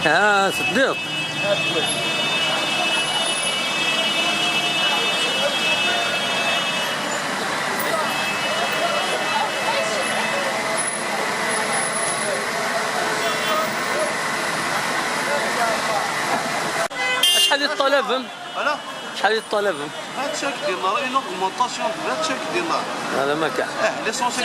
اه صديق. شحال يطلبهم؟ Voilà. شحال يطلبهم؟ 25 dinars, une augmentation de 25 dinars. هذا ما كان. اه l'essentiel.